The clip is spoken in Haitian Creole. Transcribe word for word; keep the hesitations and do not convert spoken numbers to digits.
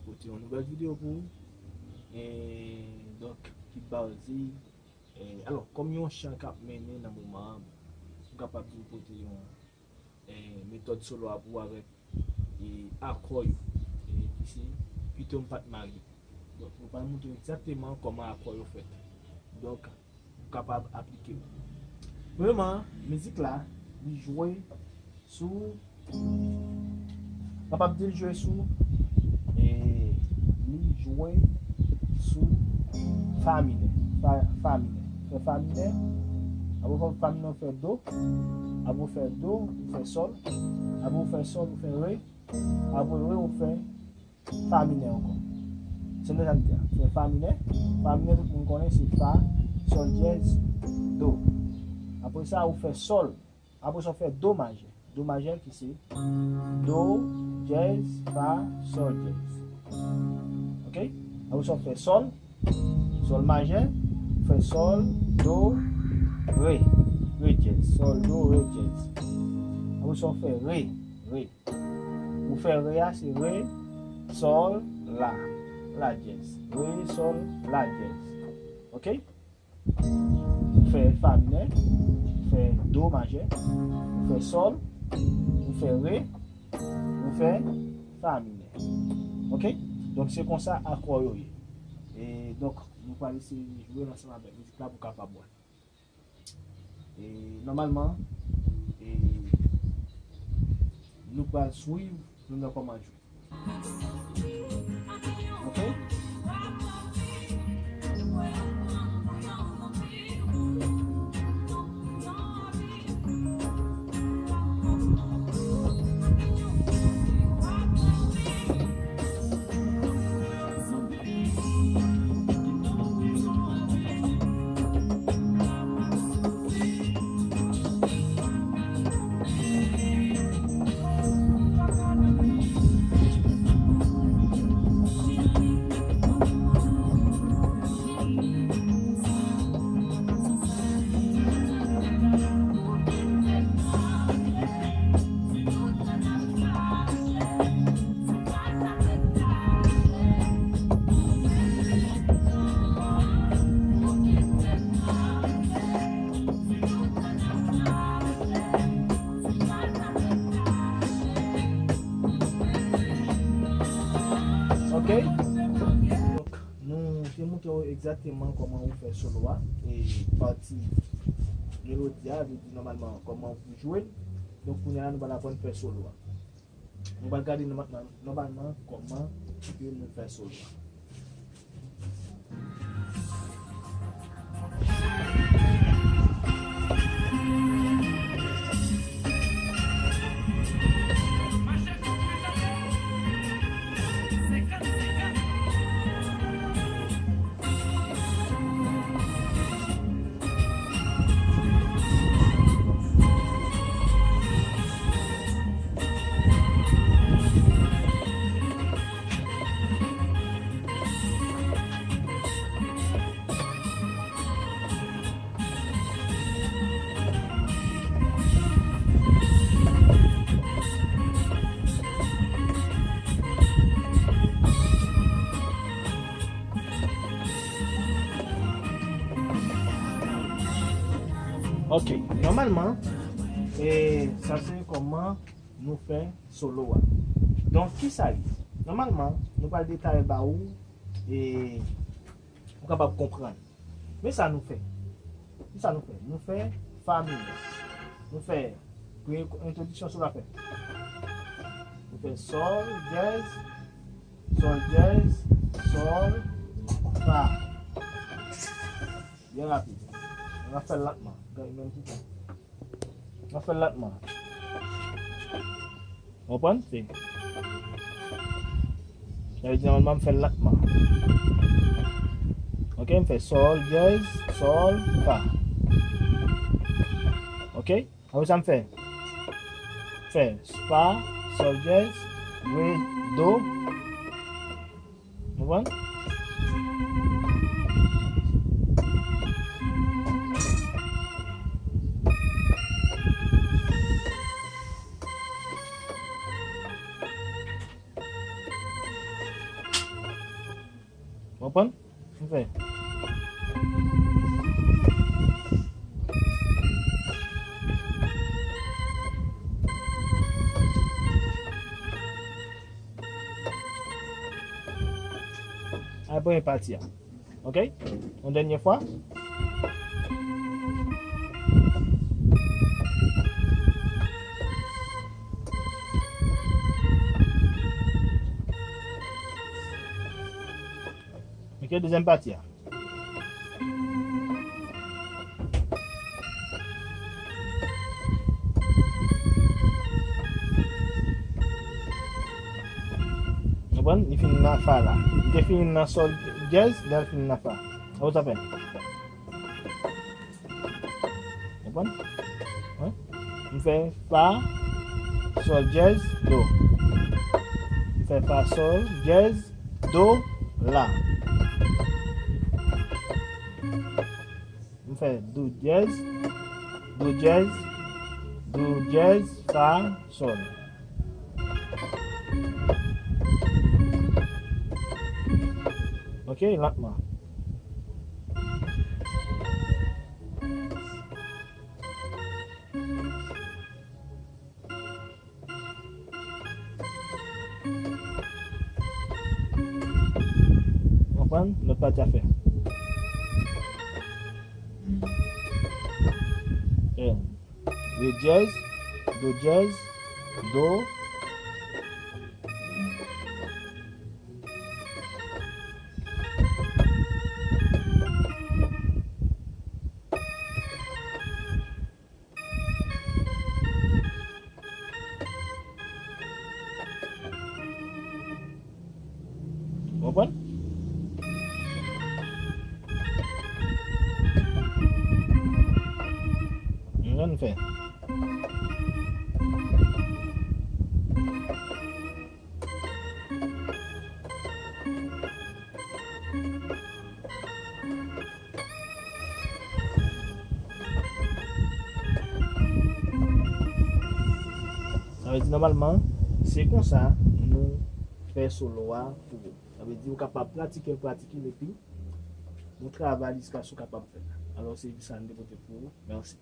Pote yon nouvèl videyo pou ou. E, donk, ki baze, e, alò, kòm yon chan k ap mennen nan moman an, m kapab di m pote yon, e, metòd solo a pou avèk, e, akò yo, e, ki se Pito m pa t marye. Donk, nou pral montre w egzakteman kòman akò yo fèt. Donk, ou kapab aplike yo. Premyèman, mizik la, li jwe sou, kapab di l jwe sou, e, li jwe sou fa minè, fa, fa minè. Fè fa minè, apre fè fa minè, ou fè do, apre ou fè do, ou fè sòl, apre ou fè sòl, ou fè re, apre re, ou fè fa minè ankò. Se sa m di a. Fè fa minè. Fa minè, tout moun konnen se fa, sòl dyèz, do. Apre sa, ou fè sòl. Apre sa, ou fè do majè. Do majè ki se do, dyèz, fa, sòl dyèz. Oke? Apre sa, ou fè sòl, sòl majè, ou fè sòl, do, re, re dyèz. Sòl, do, re dyèz. Apre sa, ou fè re, re. Ou fè re a, se re, sòl, la, la dyèz. Re, sòl, la dyèz. Oke? Ou fè fa minè, ou fè do majè, ou fè sòl, ou fè re, ou fè fa minè. Oke? Donk, se konsa akò yo ye. E donk, nou pral eseye jwe l ansanm avèk mizik la pou kapab wè. E, nòmalman, e, nou pral swiv, nou wè kòman l jwe. Oke? Ok. Donk, nou te montre w egzakteman kòman ou fè solo a. E pati melodi a, vle di nòmalman kòman pou jwe l. Donk, kounye a la, nou pral aprann fè solo a. Nou pral gade nòmalman, nòmalman kòman ke nou fè solo a. Ok, nòmalman, e, sa se kòman nou fè solo a. Donk, kisa l ye? Nòmalman, nou pral detaye ba ou, e, ou kapab konprann. Men sa nou fè. Men sa nou fè. Nou fè fa minè. Nou fè premye entwodiksyon sou la fè. Nou fè sòl, dyèz, sòl, dyèz, sòl, fa. Byen rapid. N ap fè l lantman. Gade menm koukou. N ap fè l lantman. Konprann? Se. Sa vle di nòmalman m fè l lantman. Ok, m fè sòl, dyèz, sòl, fa. Ok? Apre sa m fè. Fè fa, sòl dyèz, re, do. Konprann? Konprann? M fè. Al premye pati a. Ok? Yon dènye fwa. Ok, dezyèm pati a. Konprann? Li fin nan fa la. Li te fini nan sòl dyèz, la l fin nan fa. Sa w sa fè? Konprann? Wi. M fè fa, sòl dyèz, do. M fè fa, sòl dyèz, do, la. M fè do dyèz, do dyèz, do dyèz, fa, sòl. Ok, lantman. Konprann? Lòt pati a fè. Re dyèz, do dyèz, do. Konprann? Ann fè. Sa vle di, nòmalman, se konsa nou fè solo a pou ou. Sa vle di, ou kapab pratike l, pratike l, epi nou travay jiskaske ou kapab fè l. Alò, se sa n te pote pou ou. Mèsi.